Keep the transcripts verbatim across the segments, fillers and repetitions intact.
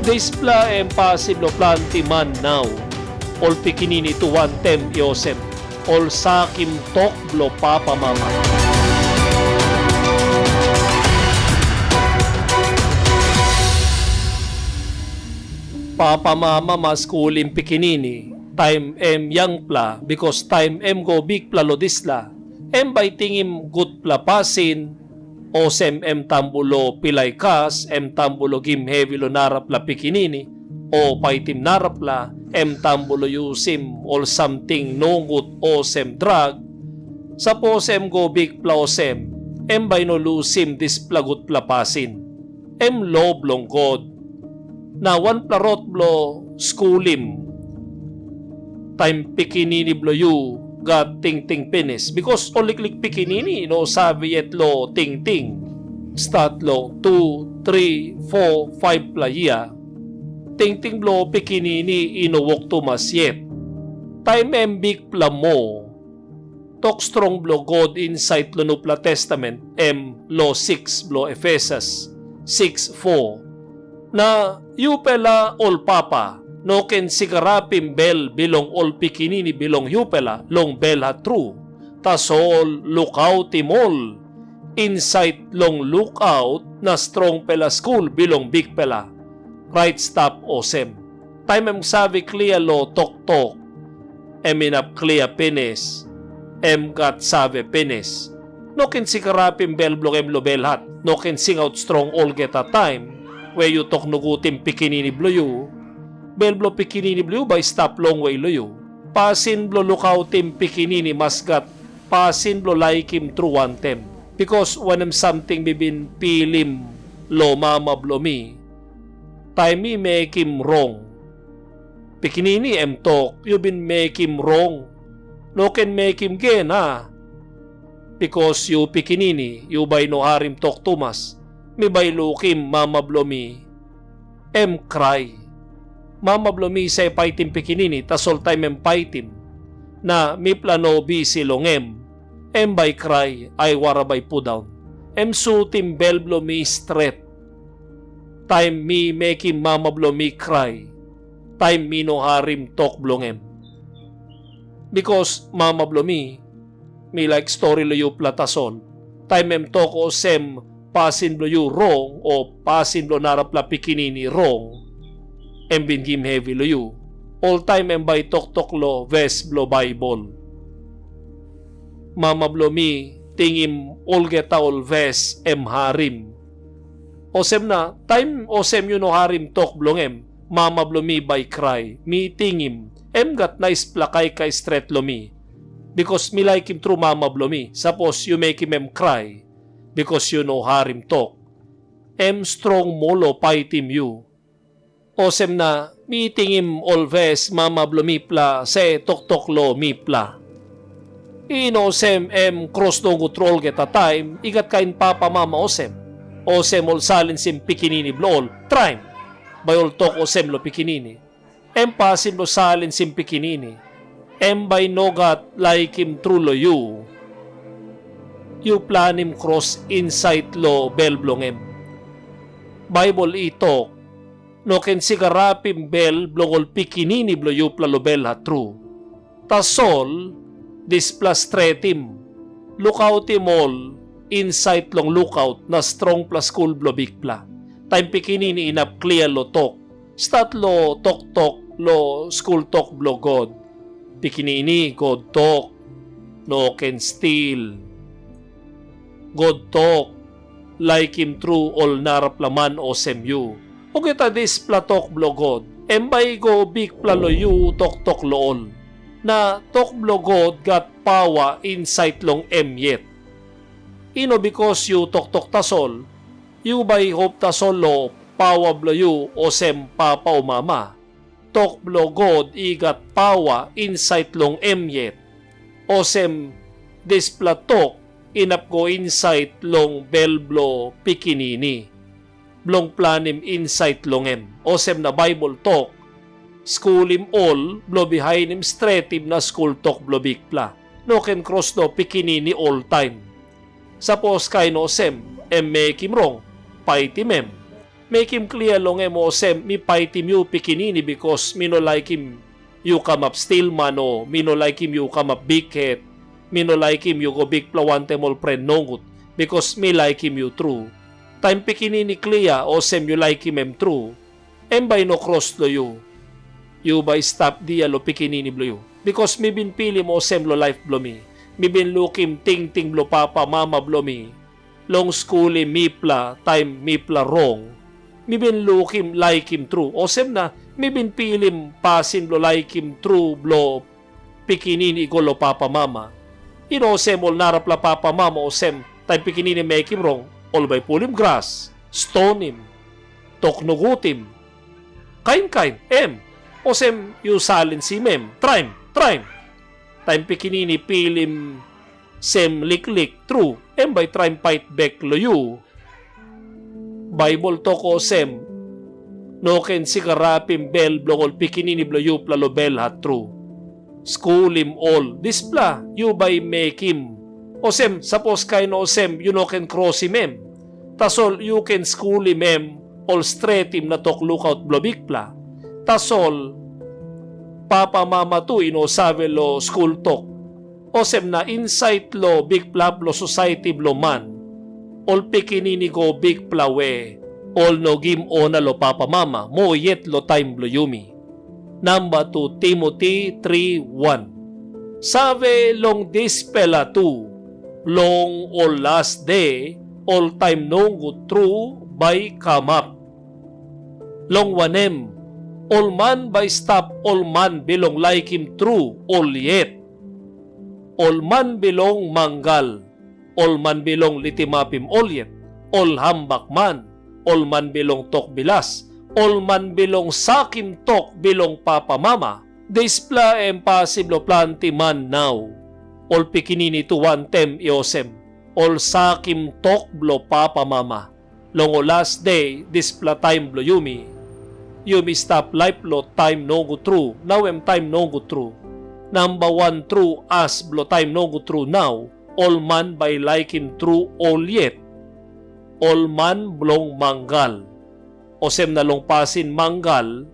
Dispela em pasin bilong planti man nau. Ol pikinini tu wantaim i olsem, ol sakim tok bilong papamama. Papamama mas skulim pikinini taim em yangpela, bikas taim em go bikpela long dispela, em bai tingim gutpela pasin, olsem em tambu long pilai kas, em tambu long gim hevi long narapela pikinini, o paitim narapela, em tambu long yusim ol samting nogut olsem drak. Sapos em go bikpela olsem, em bai i no lusim dispela gutpela pasin. Em lo bilong God. Na wanpela rot bilong skulim taim pikinini bilong yu gat tingting pinis, bikas ol liklik pikinini i no save yet long tingting. Stat long tu, tri, fo, faivpela yia, tingting bilong pikinini i no wok tumas yet. Taim em bikpela moa, tok strong bilong God insait long Nupela Testamen, em lo siks bilong Efesus, siks fo. Na yupela ol papa, no ken sigarapim bel bilong ol pikinini bilong yupela long belhat tru. Tasol lukautim ol insait long lukaut na strongpela skul bilong Bikpela, rait stap olsem. Taim em save klia long toktok, em inap klia pinis, em gat save pinis. No ken sigarapim bel bilong em long belhat, no ken singaut strong olgeta taim we yu tok nogutim pikinini bilong yu. Bel bilong pikinini bilong yu bai i stap longwe long yu. Pasin bilong lukautim pikinini mas gat pasin bilong laikim tru wantaim. Bikas wanem samting mi bin pilim long mama bilong mi, taim mi mekim rong. Pikinini em tok, "Yu bin mekim rong. No ken mekim gen, a? Bikas yu pikinini, yu bai no harim tok tumas. Mi bai lukim mama bilong mi, em krai." Mama bilong mi i save paitim pikinini, tasol taim em paitim, na mipela no bisi long em, em bai i krai, aiwara bai i pundaun. Em sutim bel bilong mi stret, taim mi mekim mama bilong mi krai, taim mi no harim tok bilong em. Bikas mama bilong mi, mi laik stori long yupela tasol. Taim em tok olsem, "Pasin bilong yu rong," o "Pasin bilong narapela pikinini rong," em bin gim hevi long yu. Oltaim em bai i toktok long ves bilong Baibel. Mama bilong mi tingim olgeta ol ves em harim. Olsem na, taim olsem yu no harim tok bilong em, mama bilong mi bai i krai. Mi tingim, em gat naispela kaikai stret long mi. Bikas mi laikim tru mama bilong mi, sapos yu mekim em krai, bikas yu no harim tok, em strong moa long paitim yu. Olsem na, mi tingim ol ves mama bilong mipela save toktok long mipela. I no olsem em kros nogut tru olgeta taim i gat kain papamama olsem, olsem ol salensim pikinini bilong ol, traim, bai ol tok olsem long pikinini. Em pasin bilong salensim pikinini. Em bai i no gat laikim tru long yu. Yu planim kros insait long bel bilong em. Baibel i tok, "No ken sigarapim bel bilong ol pikinini bilong yupela long belhat tru." Tasol dispela stretim, lukautim ol insait long lukaut na strongpela skul bilong Bikpela. Taim pikinini inap klia long tok, stat long toktok long skul tok bilong God. Pikinini, God tok, "No ken stil." God tok, "Laikim tru ol narapela man olsem yu." Olgeta dispela tok bilong God, em bai i go bikpela long yu toktok long ol. Na tok bilong God gat paua insait long em yet. I no bikas yu toktok tasol, yu bai hop tasol long paua bilong yu olsem papa o mama. Tok bilong God i gat paua insait long em yet. Olsem, dispela tok inap go insait long bel bilong pikinini, bilong planim insait long em. Olsem na Baibel tok, "Skulim ol bilong bihainim stretim na skul tok bilong Bikpela. No ken kros long pikinini oltaim. Sapos kain olsem, em mekim rong, paitim em." Mekim klia long em olsem, mi paitim yu pikinini, bikos mi no laikim yu kamap stilman, o mi no laikim yu kamap bikhet, mi no laikim yu go bikpela wantaim ol pren nogut, bikos mi laikim yu tru. Taim pikinini klia olsem yu laikim em tru, em bai i no kros long yu. Yu bai i stap dia long pikinini bilong yu, bikos mi bin pilim olsem long laip bilong mi. Mi bin lukim tingting bilong papa mama bilong mi long skulim mipela taim mipela rong. Mi bin lukim laikim tru, olsem na mi bin pilim pasin bilong laikim tru bilong pikinini i go long papa mama. I no olsem ol narapela papa mama, olsem taim pikinini mekim rong, ol bai pulim gras, stonim, tok nogutim, kain kain, em. Olsem yu salinsim em, traim, traim. Taim pikinini pilim sem liklik tru, em bai traim pait bek long yu. Baibel tok olsem, "No ken sigarapim bel bilong ol pikinini bilong yupela long belhat tru. Skulim ol, dispela yu bai mekim. Olsem, sapos kain olsem, yu no ken krosim em. Tasol yu ken skulim em ol stretim na tok lukaut bilong Bikpela." Tasol papa mama tu i no save long skul tok. Olsem na insait long bikpela hap long sosaiti bilong man, ol pikinini i go bikpela we ol no gim ona long papa mama moa yet long taim bilong yumi. Namba tu Timoti tri wan. Save long dispela tu, long ol las de ol taim nogut tru bai i kamap. Long wanem, ol man bai i stap ol man bilong laikim tru ol yet, ol man bilong mangal, ol man bilong litimapim ol yet, ol hambakman, ol man bilong tok bilas, ol man bilong sakim tok bilong papa mama. Dispela em pasin bilong planti man nau. Ol pikinini tu wantaim i olsem, ol sakim tok bilong papa mama. Long ol las de dispela taim bilong yumi, yumi stap laip long taim nogut tru, nau em taim nogut tru. Namba wan tru as bilong taim nogut tru nau, ol man bai i laikim tru ol yet, ol man bilong mangal. Olsem na long pasin mangal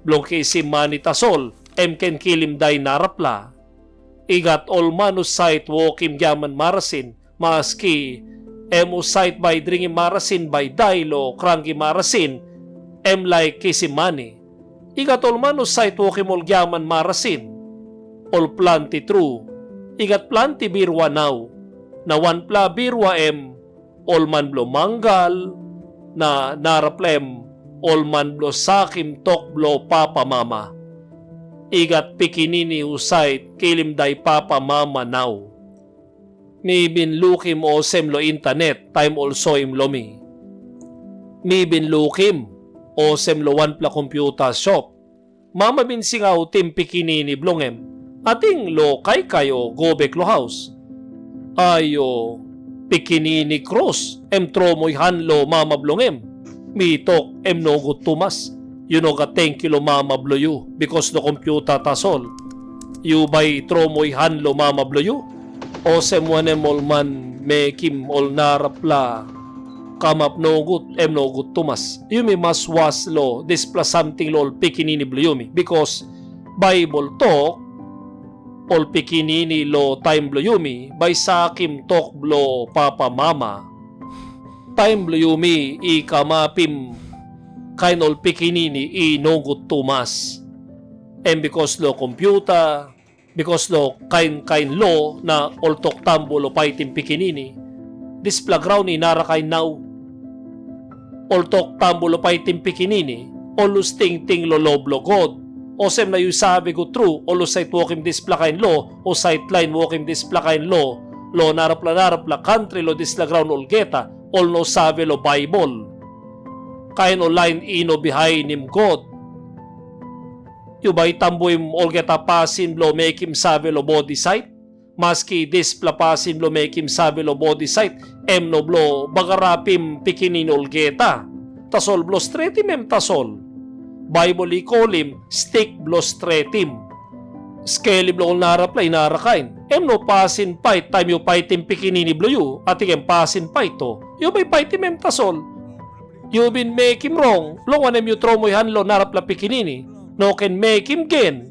bilong kisim mani tasol, em ken kilim dai narapela. I gat ol man husat wokim giaman marasin, maski em husat bai i dringim marasin bai i dai long kranki marasin, em laik kisim mani. I gat ol man husat wokim ol giaman marasin, ol planti tru. I gat planti birua nau, na wanpela birua em ol man bilong mangal, na narapela em ol man bilong sakim tok bilong papa mama. I gat pikinini husat kilim dai papa mama nau. Mi bin lukim olsem long internet taim ol soim long mi. Mi bin lukim olsem long wanpela kompyuta sop. Mama bin singautim pikinini bilong em, ating long kaikai o go bek long haus. Aio, pikinini kros, em tromoi han long mama bilong em. Mi tok, em nogut tumas. Yu no gat tenkyu long mama bilong yu, bikos long kompyuta tasol. Yu bai tromoi han long mama bilong yu? Olsem wanem ol man mekim ol narapela kamap nogut, em nogut tumas. Yumi mas was long dispela samting long ol pikinini bilong yumi, bikos Baibel tok, ol pikinini long taim bilong yumi bai sakim tok bilong papa mama. Taim bilong yumi i kamapim kain ol pikinini i nogut tumas. Em bikos long kompyuta, bikos long kain kain lo na ol tok tambu long paitim pikinini, dispela graun i narakain nau. Ol tok tambu long paitim pikinini, ol lus tingting long lo bilong God. Olsem na yu save gut tru, ol husat wokim dispela kain lo, husat lain wokim dispela kain lo, long narapela narapela kantri long dispela graun olgeta, ol no save long Baibel. Kain ol lain i no bihainim God. Yu bai tambuim olgeta pasin bilong mekim save long bodi sait? Maski dispela pasin bilong mekim save long bodi sait, em no bilong bagarapim pikinini olgeta. Tasol bilong stretim em tasol. Baibel i kolim stik bilong stretim. Skel bilong ol narapela i narakain. Em no pasin pait taim yu paitim pikinini bilong yu, ating em pasin pait o. Yu bai paitim em tasol. Yu bin mekim rong, bilong wanem yu tromoi han long narapela pikinini? No ken mekim gen.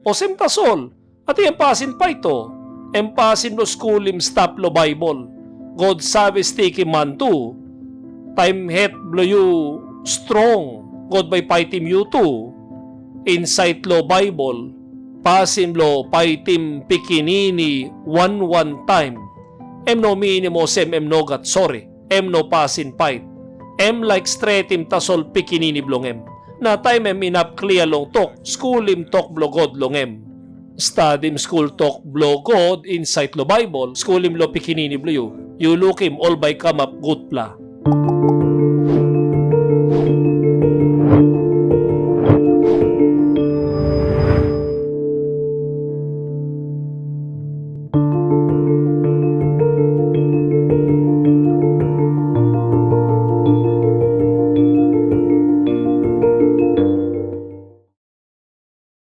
Olsem tasol, ating em pasin pait o? Em pasin bilong skulim stap long Baibel. God save stikim man tu. Taim het bilong yu strong, God bai paitim yu tu. Insait long Baibel, pasin bilong paitim pikinini wan wan taim, em no minim olsem em no gat sori. Em no pasin pait. Em laik stretim tasol pikinini bilong em. Na taim em inap klia long tok, skulim tok bilong God long em. Stadim skul tok bilong God insait long Baibel, skulim long pikinini bilong yu. Yu lukim ol bai i kamap gutpela.